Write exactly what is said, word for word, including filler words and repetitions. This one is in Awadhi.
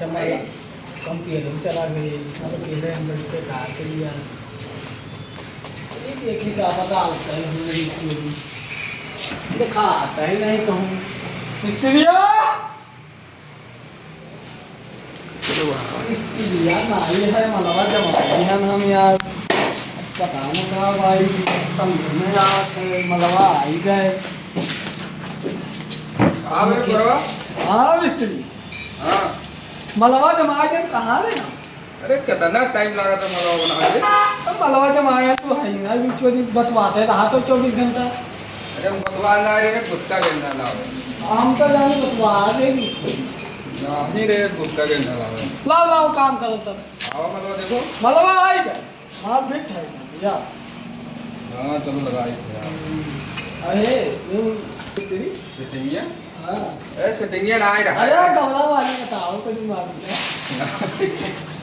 चला, कम पिए लोग चला गए, अब अकेले हम लोग के का करिए? ये देखिए का पता होता है, हम लोग क्यों दिखाता ही नहीं कहूँ। मिस्त्रिया! मिस्त्रिया ना, ये है मलवा जमाई है हम यार। पता न का भाई, समझ में आवत है, मलवा आई गए। हाँ भाई, बड़वा। हाँ मिस्त्री। हाँ। मलवा जमाए के कहाँ रे हम? अरे, कितना टाइम लगा था मलवा बनावे? अब मलवा जमाए तो है ही ना, अभी चोरी बतवाते रहा तो चौबीस घंटा। अरे, हम बतवा ना रे, गुटखा गिरना लावे। हम तो जाने बतवा दे। नहीं रे, गुटखा गिरना लावे। लाओ, लाओ, काम करो तब। आओ, मलवा देखो। मलवा आई क्या? हाँ, फिट है, या। हाँ, चलो, लगाई थे यार। अरे, वो तेरी? सेटिंगिया? हाँ। अरे, सेटिंगिया ना आई रहा। अरे, गमला वाली बताओ, कुछ मालूम है?